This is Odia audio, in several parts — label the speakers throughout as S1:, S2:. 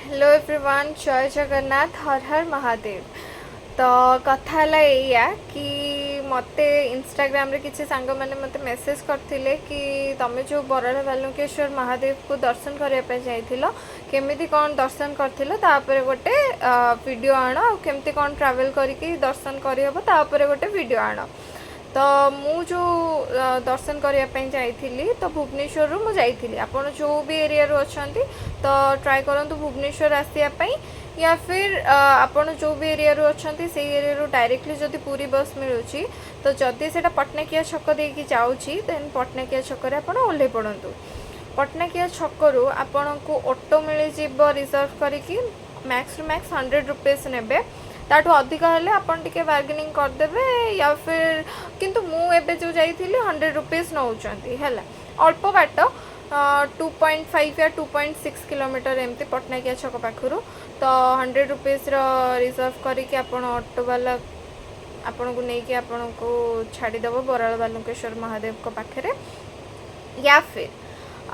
S1: ହ୍ୟାଲୋ ଏଭ୍ରିୱାନ୍, ଜୟ ଜଗନ୍ନାଥ, ହର ହର ମହାଦେବ। ତ କଥା ହେଲା ଏଇଆ କି ମୋତେ ଇନଷ୍ଟାଗ୍ରାମରେ କିଛି ସାଙ୍ଗମାନେ ମୋତେ ମେସେଜ୍ କରିଥିଲେ କି ତମେ ଯେଉଁ ବରାଳ ବାଲୁଙ୍କେଶ୍ୱର ମହାଦେବକୁ ଦର୍ଶନ କରିବା ପାଇଁ ଯାଇଥିଲ, କେମିତି କ'ଣ ଦର୍ଶନ କରିଥିଲ, ତାପରେ ଗୋଟେ ଭିଡ଼ିଓ ଆଣ, ଆଉ କେମିତି କ'ଣ ଟ୍ରାଭେଲ୍ କରିକି ଦର୍ଶନ କରିହେବ, ତାପରେ ଗୋଟେ ଭିଡ଼ିଓ ଆଣ। ତ ମୁଁ ଯେଉଁ ଦର୍ଶନ କରିବା ପାଇଁ ଯାଇଥିଲି, ତ ଭୁବନେଶ୍ୱରରୁ ମୁଁ ଯାଇଥିଲି। ଆପଣ ଯେଉଁ ବି ଏରିଆରୁ ଅଛନ୍ତି, ତ ଟ୍ରାଏ କରନ୍ତୁ ଭୁବନେଶ୍ୱର ଆସିବା ପାଇଁ, ୟା ଫିର୍ ଆପଣ ଯେଉଁ ବି ଏରିଆରୁ ଅଛନ୍ତି, ସେଇ ଏରିଆରୁ ଡାଇରେକ୍ଟଲି ଯଦି ପୁରୀ ବସ୍ ମିଳୁଛି, ତ ଯଦି ସେଇଟା ପଟ୍ଟନାୟକିଆ ଛକ ଦେଇକି ଯାଉଛି, ଦେନ୍ ପଟ୍ଟନାୟକିଆ ଛକରେ ଆପଣ ଓହ୍ଲେଇ ପଡ଼ନ୍ତୁ। ପଟ୍ଟନାୟକିଆ ଛକରୁ ଆପଣଙ୍କୁ ଅଟୋ ମିଳିଯିବ ରିଜର୍ଭ କରିକି। ମ୍ୟାକ୍ସ ଟୁ ମ୍ୟାକ୍ସ 100 ରୁପିଜ୍ ନେବେ। ତାଠୁ ଅଧିକ ହେଲେ ଆପଣ ଟିକେ ବାର୍ଗେନିଂ କରିଦେବେ ୟା ଫିର୍, କିନ୍ତୁ ମୁଁ ଏବେ ଯେଉଁ ଯାଇଥିଲି, 100 ରୁପିଜ୍ ନେଉଛନ୍ତି। ହେଲା, ଅଳ୍ପ ବାଟ, 2.5 ୟା 2.6 କିଲୋମିଟର ଏମିତି ପଟ୍ଟନାୟକିଆ ଛକ ପାଖରୁ। ତ 100 ରୁପିଜ୍ର ରିଜର୍ଭ କରିକି ଆପଣ ଅଟୋବାଲା ଆପଣଙ୍କୁ ନେଇକି ଆପଣଙ୍କୁ ଛାଡ଼ିଦେବ ବରାଳ ବାଲୁଙ୍କେଶ୍ୱର ମହାଦେବଙ୍କ ପାଖରେ। ୟା ଫିର୍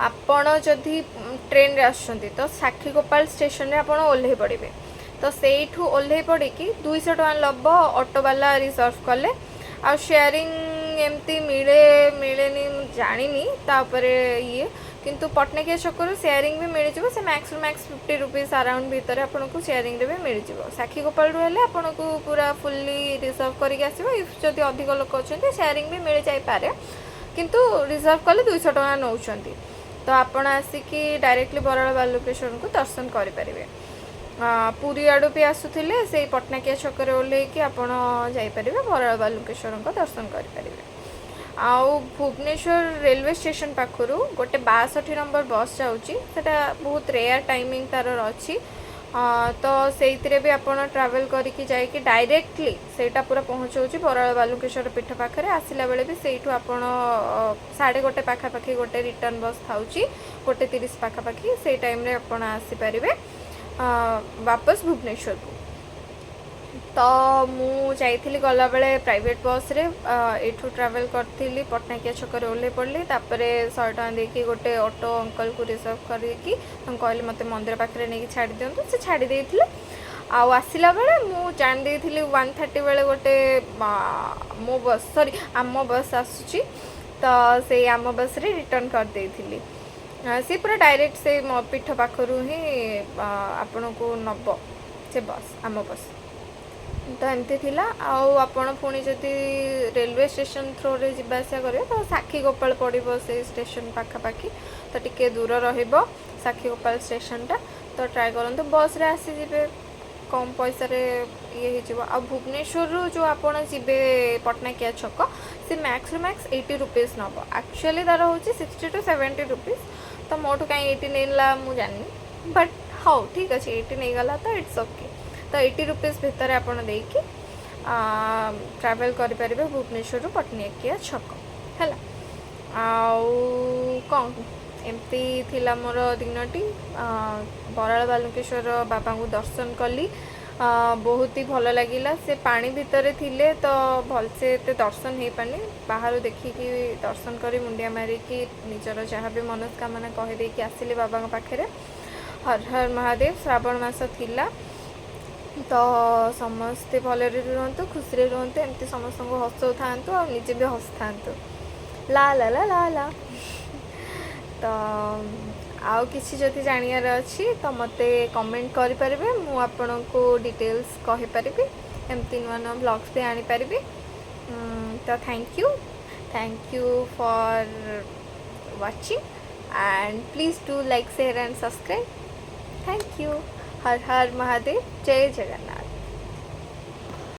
S1: ଆପଣ ଯଦି ଟ୍ରେନରେ ଆସୁଛନ୍ତି, ତ ସାକ୍ଷୀଗୋପାଳ ଷ୍ଟେସନରେ ଆପଣ ଓହ୍ଲେଇ ପଡ଼ିବେ। ତ ସେଇଠୁ ଓହ୍ଲେଇ ପଡ଼ିକି 200 ଟଙ୍କା ନେବ ଅଟୋବାଲା ରିଜର୍ଭ କଲେ। ଆଉ ସେୟାରିଂ ଏମିତି ମିଳେ ମିଳେନି ମୁଁ ଜାଣିନି ତାପରେ ଇଏ, କିନ୍ତୁ ପଟ୍ଟନାୟକିଆ ଛକରୁ ସେୟାରିଂ ବି ମିଳିଯିବ। ସେ ମ୍ୟାକ୍ସ ରୁ ମ୍ୟାକ୍ସ 50 ରୁପିଜ୍ ଆରାଉଣ୍ଡ ଭିତରେ ଆପଣଙ୍କୁ ସେୟାରିଂରେ ବି ମିଳିଯିବ। ସାକ୍ଷୀଗୋପାଳରୁ ହେଲେ ଆପଣଙ୍କୁ ପୁରା ଫୁଲ୍ଲି ରିଜର୍ଭ କରିକି ଆସିବ। If ଯଦି ଅଧିକ ଲୋକ ଅଛନ୍ତି, ସେୟାରିଂ ବି ମିଳିଯାଇପାରେ, କିନ୍ତୁ ରିଜର୍ଭ କଲେ 200 ଟଙ୍କା ନେଉଛନ୍ତି। ତ ଆପଣ ଆସିକି ଡାଇରେକ୍ଟଲି ବରାଳ ବାଲୁକେଶ୍ୱରଙ୍କୁ ଦର୍ଶନ କରିପାରିବେ। ପୁରୀ ଆଡ଼ୁ ବି ଆସୁଥିଲେ, ସେଇ ପଟ୍ଟନାୟକିଆ ଛକରେ ଓହ୍ଲେଇକି ଆପଣ ଯାଇପାରିବେ, ବରାଳ ବାଲୁକେଶ୍ୱରଙ୍କ ଦର୍ଶନ କରିପାରିବେ। ଆଉ ଭୁବନେଶ୍ୱର ରେଲୱେ ଷ୍ଟେସନ ପାଖରୁ ଗୋଟେ 62 ନମ୍ବର ବସ୍ ଯାଉଛି। ସେଟା ବହୁତ ରେୟାର ଟାଇମିଂ ତାର ଅଛି। ତ ସେଇଥିରେ ବି ଆପଣ ଟ୍ରାଭେଲ୍ କରିକି ଯାଇକି ଡାଇରେକ୍ଟଲି ସେଇଟା ପୁରା ପହଞ୍ଚଉଛି ବରାଳ ବାଲୁକେଶ୍ୱର ପୀଠ ପାଖରେ। ଆସିଲା ବେଳେ ବି ସେଇଠୁ ଆପଣ 1:30 ପାଖାପାଖି ଗୋଟେ ରିଟର୍ନ ବସ୍ ଥାଉଛି, 1:30 ପାଖାପାଖି, ସେଇ ଟାଇମ୍ରେ ଆପଣ ଆସିପାରିବେ ବାପସ ଭୁବନେଶ୍ୱରକୁ। ତ ମୁଁ ଯାଇଥିଲି ଗଲାବେଳେ ପ୍ରାଇଭେଟ୍ ବସ୍ରେ। ଏଇଠୁ ଟ୍ରାଭେଲ୍ କରିଥିଲି, ପଟ୍ଟନାୟକିଆ ଛକରେ ଓହ୍ଲେଇ ପଡ଼ିଲି। ତାପରେ 100 ଟଙ୍କା ଦେଇକି ଗୋଟେ ଅଟୋ ଅଙ୍କଲକୁ ରିଜର୍ଭ କରିକି ତାଙ୍କୁ କହିଲି, ମୋତେ ମନ୍ଦିର ପାଖରେ ନେଇକି ଛାଡ଼ି ଦିଅନ୍ତୁ। ସେ ଛାଡ଼ି ଦେଇଥିଲେ। ଆଉ ଆସିଲା ବେଳେ ମୁଁ ଜାଣି ଦେଇଥିଲି 1:30 ବେଳେ ଗୋଟେ ମୋ ବସ୍, ସରି, ଆମ ବସ୍ ଆସୁଛି। ତ ସେଇ ଆମ ବସ୍ରେ ରିଟର୍ନ କରିଦେଇଥିଲି। ସେ ପୁରା ଡାଇରେକ୍ଟ ସେଇ ମୋ ପୀଠ ପାଖରୁ ହିଁ ଆପଣଙ୍କୁ ନେବ ସେ ବସ୍, ଆମ ବସ୍। ତ ଏମିତି ଥିଲା। ଆଉ ଆପଣ ପୁଣି ଯଦି ରେଲୱେ ଷ୍ଟେସନ ଥ୍ରୋରେ ଯିବା ଆସିବା କରିବେ, ତ ସାକ୍ଷୀଗୋପାଳ ପଡ଼ିବ ସେଇ ଷ୍ଟେସନ ପାଖାପାଖି। ତ ଟିକେ ଦୂର ରହିବ ସାକ୍ଷୀଗୋପାଳ ଷ୍ଟେସନଟା। ତ ଟ୍ରାଏ କରନ୍ତୁ ବସ୍ରେ ଆସିଯିବେ, କମ୍ ପଇସାରେ ଇଏ ହେଇଯିବ। ଆଉ ଭୁବନେଶ୍ୱରରୁ ଯେଉଁ ଆପଣ ଯିବେ ପଟ୍ଟନାୟକିଆ ଛକ, ସେ ମ୍ୟାକ୍ସ ରୁ ମ୍ୟାକ୍ସ 80 ରୁପିଜ୍ ନେବ। ଆକ୍ଚୁଆଲି ତା'ର ହେଉଛି 60 ଟୁ 70 ରୁପିଜ୍। ତ ମୋଠୁ କାହିଁ 80 ନେଲା ମୁଁ ଜାଣିନି, ବଟ୍ ହଉ, ଠିକ୍ ଅଛି, 80 ନେଇଗଲା ତ it's okay. ତ 80 ରୁପିଜ୍ ଭିତରେ ଆପଣ ଦେଇକି ଟ୍ରାଭେଲ୍ କରିପାରିବେ ଭୁବନେଶ୍ୱରରୁ ପଟ୍ଟନାୟକିଆ ଛକ। ହେଲା, ଆଉ କ'ଣ, ଏମିତି ଥିଲା ମୋର ଦିନଟି। ବରାଳ ବାଲୁକେଶ୍ୱର ବାବାଙ୍କୁ ଦର୍ଶନ କଲି, ବହୁତ ହି ଭଲ ଲାଗିଲା। ସେ ପାଣି ଭିତରେ ଥିଲେ, ତ ଭଲସେ ଏତେ ଦର୍ଶନ ହେଇପାରିନି। ବାହାରୁ ଦେଖିକି, ଦର୍ଶନ କରି, ମୁଣ୍ଡିଆ ମାରିକି, ନିଜର ଯାହା ବି ମନସ୍କାମନା କହିଦେଇକି ଆସିଲି ବାବାଙ୍କ ପାଖରେ। ହର ହର ମହାଦେବ। ଶ୍ରାବଣ ମାସ ଥିଲା। ତ ସମସ୍ତେ ଭଲରେ ରୁହନ୍ତୁ, ଖୁସିରେ ରୁହନ୍ତୁ, ଏମିତି ସମସ୍ତଙ୍କୁ ହସଉଥାନ୍ତୁ ଆଉ ନିଜେ ବି ହସୁଥାନ୍ତୁ। ଲା ଲା ଲା ଲା ଲା। ତ ଆଉ କିଛି ଯଦି ଜାଣିବାର ଅଛି, ତ ମୋତେ କମେଣ୍ଟ କରିପାରିବେ। ମୁଁ ଆପଣଙ୍କୁ ଡିଟେଲ୍ସ କହିପାରିବି, ଏମିତି ନୂଆ ନୂଆ ବ୍ଲଗ୍ସ ବି ଆଣିପାରିବି। ତ thank you, thank you for watching and please do like, share and subscribe. Thank you. Har Har Mahadev. Jay Jagannath.